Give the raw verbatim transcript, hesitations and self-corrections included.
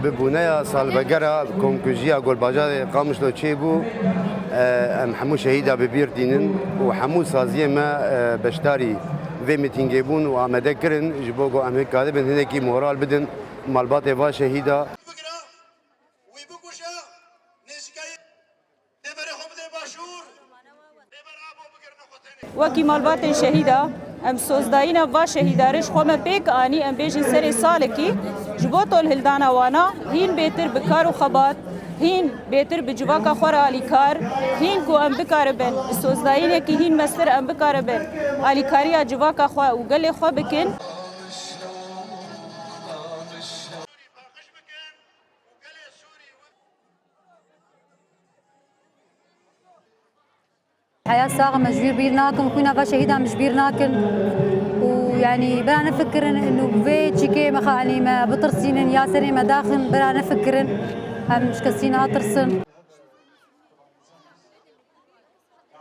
Bi boneya salvegera komkujiya Golbajarê Qamişlo çêbû, e, em hemû şehîda bi bîr tînin û hemû saziyê me, e, beşdarî vê mîtîngê bûn û amade kirin, ji bo ku em hê karibin hinekî moral bidin malbatê va şehîda. Wî bikuje, nêzîkayî. Deverê xwe bide başûr. Dever abo bigirine xwe tenê. Wekî malbatên şehîda, em sozdayîna va şehîda re ji xwe me pêk anî, em bêjin serê salekî ji bo tolhildana wana, hîn bêtir bi kar û xebat, hîn bêtir bi civaka xwe re alîkar, hîn ku em bikaribin bi sozdayînekî hîn mestir em bikaribin alîkariya civaka xwe û gelê xwe bikin. Heya sax me ji wî bîr nakim, xwîna ve şehîdan min ji bîr nakin. Û yanî bira nefikirin û vê çîkê me xalî me bitirsînin ya serê me daxin, bira nefikirin. Em ji kesî natirsin.